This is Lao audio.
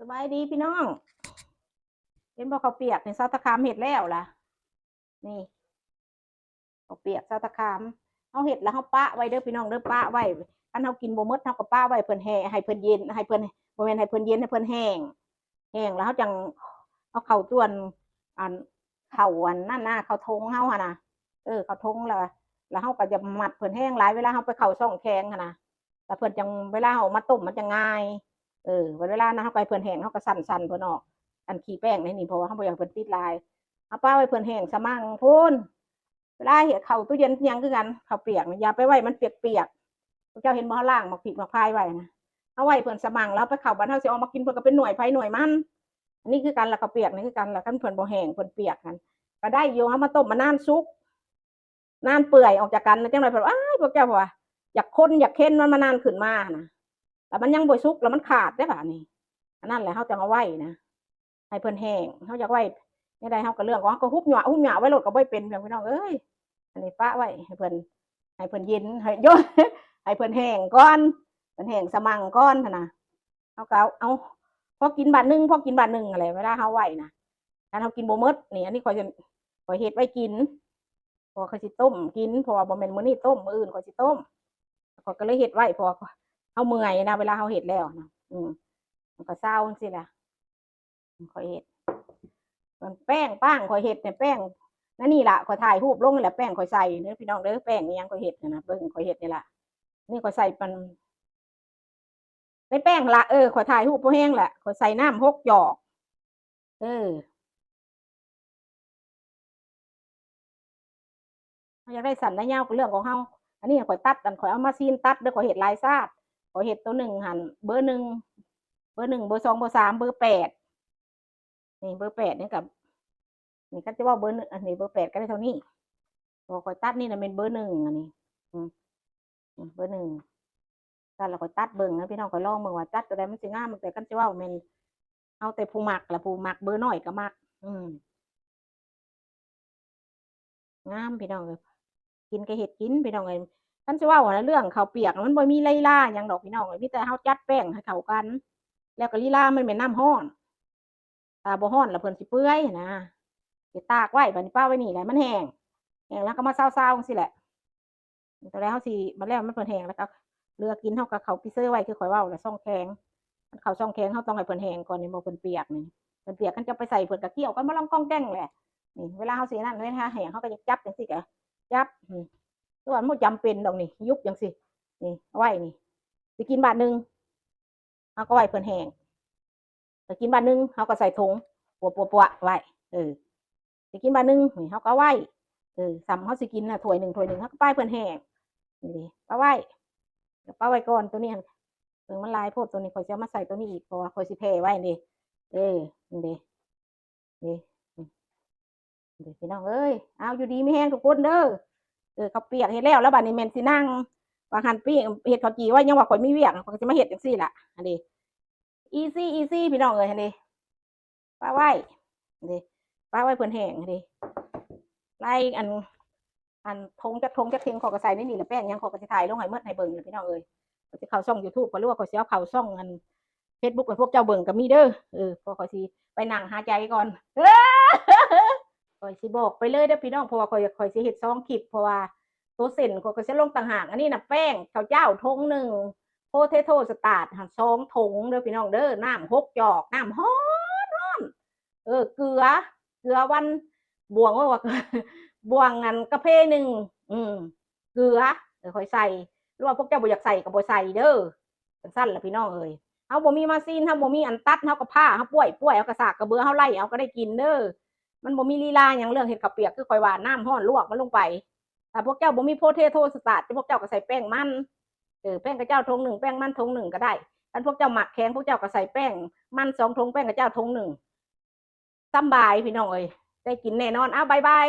ສະບາຍດີພີ່ນ້ອງ ເຫັນບໍ່ ເຂົ້າປຽກນີ້ ສາວຕາຄາມເຮັດແລ້ວລະ ນີ້ ເຂົ້າປຽກສາວຕາຄາມ ເຮົາເຮັດແລ້ວເຮົາປະໄວ້ເດີພີ່ນ້ອງເດີ ປະໄວ້ ຄັນເຮົາກິນບໍ່ໝົດ ເຮົາກໍປະໄວ້ເພິ່ນແຫ້ ໃຫ້ເພິ່ນເຢັນ ໃຫ້ເພິ່ນ ບໍ່ແມ່ນໃຫ້ເພິ່ນເຢັນ ໃຫ້ເພິ່ນແຫ້ງ ແຫ້ງແລ້ວເຮົາຈັ່ງເອົາເຂົ້າຕົວນ ອັນ ເຂົ້າອັນນັ້ນນະ ເຂົ້າຖົງເຮົາຫັ້ນນະ ເອີ ເຂົ້າຖົງແລ້ວ ແລ້ວເຮົາກໍຈະມັດເພິ່ນແຫ້ງຫຼາຍ ເວລາເຮົາໄປເຂົ້າຊ່ອງແຂງຫັ້ນນະ ແລ້ວເພິ່ນຈັ່ງ ເວລາເຮົາເອົາມາຕົ້ມມັນຈະງ່າຍ ເອີ ບັດເວລານັ້ນເຮົາກໍໃຫ້ເພິ່ນແຫ້ງ ເຮົາກໍສັ່ນໆເພິ່ນອອກ ອັນຂີ້ແປ້ງໃນນີ້ ເພາະວ່າເຮົາບໍ່ຢາກໃຫ້ເພິ່ນຕິດຫຼາຍ ເຮົາປະໄວ້ເພິ່ນແຫ້ງສະໝັ່ງພຸ້ນ ເວລາເຮັດເຂົ້າຕູ້ເຢັນຫຍັງຄືກັນ ເຂົ້າປຽກນີ້ຢ່າໄປໄວ້ມັນປຽກໆ ພວກເຈົ້າເຫັນບໍ່ ເຮົາລ້າງໝາກພິກໝາກພາຍໄວ້ນະ ເຮົາໄວ້ເພິ່ນສະໝັ່ງ ແລ້ວໄປເຂົ້າບາດເຮົາຊິເອົາມາກິນ ເພິ່ນກໍເປັນໜ່ວຍໃຜໜ່ວຍມັນ ອັນນີ້ຄືກັນລະ ເຂົ້າປຽກນີ້ຄືກັນລະ ຄັນເພິ່ນບໍ່ແຫ້ງເພິ່ນປຽກຫັ້ນ ກໍໄດ້ຢູ່ ເຮົາມາຕົ້ມມານານສຸກ ນານເປື່ອຍອອກຈາກກັນ ແລ້ວຈັ່ງໃດເພິ່ນ ອ້າຍ ພວກເຈົ້າ ເພາະວ່າຢາກຄົນຢາກເຄັນມັນມານານຂຶ້ນມາຫັ້ນນະ ແລ້ວມັນຍັງບໍ່ສຸກ ແລ້ວມັນຂາດເດ້ບາດນີ້ ອັນນັ້ນແຫຼະ ເຮົາຈັ່ງເອົາໄວ້ນະ ໃຫ້ເພິ່ນແຫ້ງ ເຮົາຢາກໄວ້ແນວໃດເຮົາກໍເລືອກ ເຮົາກໍຫຸບຫຍວະຫຸບຫຍວະໄວ້ໂລດ ກໍບໍ່ເປັນຫຍັງພີ່ນ້ອງເອີຍ ອັນນີ້ປະໄວ້ໃຫ້ເພິ່ນ ໃຫ້ເພິ່ນເຢັນ ໃຫ້ ໂຢ ໃຫ້ເພິ່ນແຫ້ງກ່ອນ ເພິ່ນແຫ້ງສະໝັ່ງກ່ອນຫັ້ນນະ ເຮົາກໍເອົາ ເອົາ ພໍກິນບາດໜຶ່ງ ພໍກິນບາດໜຶ່ງຫັ້ນແຫຼະ ເວລາເຮົາໄວ້ນະ ຄັນເຮົາກິນບໍ່ໝົດ ນີ້ ອັນນີ້ຂ້ອຍ ຂ້ອຍເຮັດໄວ້ກິນ ເພາະວ່າຂ້ອຍຊິຕົ້ມກິນ ເພາະວ່າບໍ່ແມ່ນມື້ນີ້ຕົ້ມ ມື້ອື່ນຂ້ອຍຊິຕົ້ມ ຂ້ອຍກໍເລີຍເຮັດໄວ້ ເພາະວ່າເຮົາເມື່ອຍນະ ເວລາເຮົາເຮັດແລ້ວນະ ອືມ ມັນກໍເຊົາຈັ່ງຊີ້ລະ ຂ້ອຍເຮັດ ມັນແປ້ງປ້າງ ຂ້ອຍເຮັດນີ້ ແປ້ງ ນັ້ນນີ້ລະ ຂ້ອຍຖ່າຍຮູບລົງນີ້ລະ ແປ້ງຂ້ອຍໃສ່ເດີພີ່ນ້ອງເດີ ແປ້ງອີ່ຫຍັງຂ້ອຍເຮັດຫັ້ນນະ ເບິ່ງຂ້ອຍເຮັດນີ້ລະ ນີ້ຂ້ອຍໃສ່ປັນ ໃນແປ້ງຫັ້ນລະ ເອີ ຂ້ອຍຖ່າຍຮູບພໍແຮງແຫຼະ ຂ້ອຍໃສ່ນ້ຳຫົກຈອກ ເອີ ເຮົາຢາກໄດ້ສັ້ນໄດ້ຍາວກໍເລື່ອງຂອງເຮົາ ອັນນີ້ຂ້ອຍຕັດ ອັນຂ້ອຍເອົາມາຊີນຕັດເດີ ຂ້ອຍເຮັດຫຼາຍຊາດ ຂ້ອຍເຮັດໂຕໜຶ່ງຫັ້ນ ເບີໜຶ່ງ ເບີໜຶ່ງ ເບີສອງ ເບີສາມ ເບີແປດ ນີ້ເບີແປດນີ້ກໍ ນີ້ຄັນຊິເວົ້າເບີໜຶ່ງ ອັນນີ້ເບີແປດກໍໄດ້ເທົ່ານີ້ ເພາະຂ້ອຍຕັດນີ້ນະແມ່ນເບີໜຶ່ງ ອັນນີ້ ອືມ ອືມ ເບີໜຶ່ງ ຕັດແລ້ວຂ້ອຍຕັດເບິ່ງນະພີ່ນ້ອງ ຂ້ອຍລອງເບິ່ງວ່າຕັດໂຕໃດມັນຊິງາມ ແຕ່ຄັນຊິເວົ້າແມ່ນເອົາແຕ່ຜູ້ມັກລະ ຜູ້ມັກເບີນ້ອຍກໍມັກ ອືມ ງາມພີ່ນ້ອງເອີຍ ກິນກໍເຮັດກິນພີ່ນ້ອງເອີຍ ຄັນຊິເວົ້າຫັ້ນນະ ເລື່ອງເຂົ້າປຽກມັນບໍ່ມີລີລາຫຍັງດອກພີ່ນ້ອງເອີຍ ມີແຕ່ເຮົາຈັດແປ້ງໃຫ້ເຂົ້າກັນ ແລ້ວກໍລີລາມັນແມ່ນນ້ຳຮ້ອນ ຖ້າບໍ່ຮ້ອນລະເພິ່ນຊິເປື່ອຍຫັ້ນນະ ຊິຕາກໄວ້ ບາດນີ້ປະໄວ້ນີ້ແຫຼະ ມັນແຫ້ງ ແຫ້ງແລ້ວກໍມາຊາວໆຈັ່ງຊີ້ແຫຼະ ຕອນແລກເຮົາຊິ ບັດແລ້ວມັນເພິ່ນແຫ້ງແລ້ວກໍເຫຼືອກິນ ເຮົາກໍເຂົ້າຟຣີເຊີໄວ້ ຄືຂ້ອຍເວົ້າລະ ຊ່ອງແຂງ ຄັນເຂົ້າຊ່ອງແຂງ ເຮົາຕ້ອງໃຫ້ເພິ່ນແຫ້ງກ່ອນ ເຫັນບໍ່ ເພິ່ນປຽກນີ້ ເພິ່ນປຽກ ຄັນເຈົ້າໄປໃສ່ ເພິ່ນກໍກ່ຽວກັນມາລອງກອງແກງແຫຼະ ນີ້ ເວລາເຮົາຊິນັ້ນ ເວລາແຫ້ງ ເຮົາກໍຈະຈັບຈັ່ງຊີ້ ກໍຈັບ ອືມ ຄືວ່າມັນບໍ່ຈຳເປັນດອກນີ້ ຍຸບຈັ່ງຊີ້ ນີ້ ເອົາໄວ້ນີ້ ຊິກິນບາດໜຶ່ງ ເຮົາກໍໄວ້ເພິ່ນແຫ້ງ ໄປກິນບາດໜຶ່ງ ເຮົາກໍໃສ່ຖົງ ປົວໆໆໄວ້ ເອີ ໄປກິນບາດໜຶ່ງ ນີ້ເຮົາກໍເອົາໄວ້ ເອີ ສ່ຳເຮົາຊິກິນນະ ຖ້ວຍໜຶ່ງ ຖ້ວຍໜຶ່ງ ເຮົາກໍປະໃຫ້ເພິ່ນແຫ້ງ ນີ້ເດ້ ປະໄວ້ ປະໄວ້ກ່ອນ ໂຕນີ້ຫັ້ນ ເບິ່ງມັນຫຼາຍໂພດ ໂຕນີ້ຂ້ອຍຊິເອົາມາໃສ່ໂຕນີ້ອີກ ເພາະວ່າຂ້ອຍຊິແຜ່ໄວ້ນີ້ ເອີ ນີ້ເດ້ ນີ້ ນີ້ເດ້ພີ່ນ້ອງເອີຍ ເອົາ ຢູ່ດີມີແຮງທຸກຄົນເດີ ເອີ ເຂົ້າປຽກເຮັດແລ້ວ ແລ້ວບາດນີ້ແມ່ນຊິນັ່ງ ວ່າຫັ້ນປີ້ ເຮັດເຂົ້າຈີ່ໄວ້ ຍັງວ່າຂ້ອຍມີວຽກ ຂ້ອຍກໍຊິມາເຮັດຈັ່ງຊີ້ລະ ອັນນີ້ ອີຊີ ອີຊີ ພີ່ນ້ອງເອີຍ ຫັ້ນເດ້ ປະໄວ້ ເດ້ ປະໄວ້ເພິ່ນແຫ້ງ ເດ້ ໄລ່ອັນ ອັນຖົງຈັກຖົງຈັກເທັງ ຂ້ອຍກໍໃສ່ໃນນີ້ລະ ແປ້ງຫຍັງ ຂ້ອຍກໍຊິຖ່າຍລົງໃຫ້ໝົດ ໃຫ້ເບິ່ງລະ ພີ່ນ້ອງເອີຍ ຂ້ອຍຊິເຂົ້າຊ່ອງຢູທູບ ຫຼືວ່າຂ້ອຍຊິເອົາເຂົ້າຊ່ອງອັນເຟສບຸກໃຫ້ພວກເຈົ້າເບິ່ງກໍມີເດີ ເອີ ເພາະຂ້ອຍຊິໄປນັ່ງຫາໃຈກ່ອນ ຂ້ອຍຊິບອກໄປເລີຍເດີພີ່ນ້ອງ ເພາະວ່າຂ້ອຍ ຂ້ອຍຊິເຮັດສອງຄລິບ ເພາະວ່າ ໂຕເສັ້ນຂ້ອຍກໍຊິລົງຕ່າງຫາກ ອັນນີ້ນະແປ້ງເຂົ້າເຈົ້າຖົງໜຶ່ງ ໂພເທໂທສະຕາດຫັ້ນສອງຖົງເດີພີ່ນ້ອງເດີ ນ້ຳຫົກຈອກ ນ້ຳຮ້ອນໆ ເອີ ເກືອ ເກືອວັນບວງ ວ່າ ບວງອັນກາເຟໜຶ່ງ ອືມ ເກືອ ເອີ ຂ້ອຍໃສ່ ຫຼືວ່າພວກເຈົ້າບໍ່ຢາກໃສ່ກໍບໍ່ໃສ່ເດີ ຈັ່ງຊັ້ນລະພີ່ນ້ອງເອີຍ ເຮົາບໍ່ມີມາຊີນ ເຮົາບໍ່ມີອັນຕັດ ເຮົາກໍຜ່າ ເຮົາປ້ວຍ ປ້ວຍ ເຮົາກໍສາກກະເບືອ ເຮົາໄລ່ເອົາກໍໄດ້ກິນເດີ ມັນບໍ່ມີລີລາຫຍັງ ເລື່ອງເຮັດເຂົ້າປຽກ ຄືຂ້ອຍວ່າ ນ້ຳຮ້ອນລວກມັນລົງໄປ ຖ້າພວກເຈົ້າບໍ່ມີໂພເທໂທສະຕາດ ພວກເຈົ້າກໍໃສ່ແປ້ງມັນ ເອີ ແປ້ງເຂົ້າເຈົ້າຖົງໜຶ່ງ ແປ້ງມັນຖົງໜຶ່ງກໍໄດ້ ຄັນພວກເຈົ້າມັກແຂງ ພວກເຈົ້າກໍໃສ່ແປ້ງມັນສອງຖົງ ແປ້ງເຂົ້າເຈົ້າຖົງໜຶ່ງ ສຳບາຍພີ່ນ້ອງເອີຍ ໄດ້ກິນແນ່ນອນ ເອົາ ບາຍບາຍ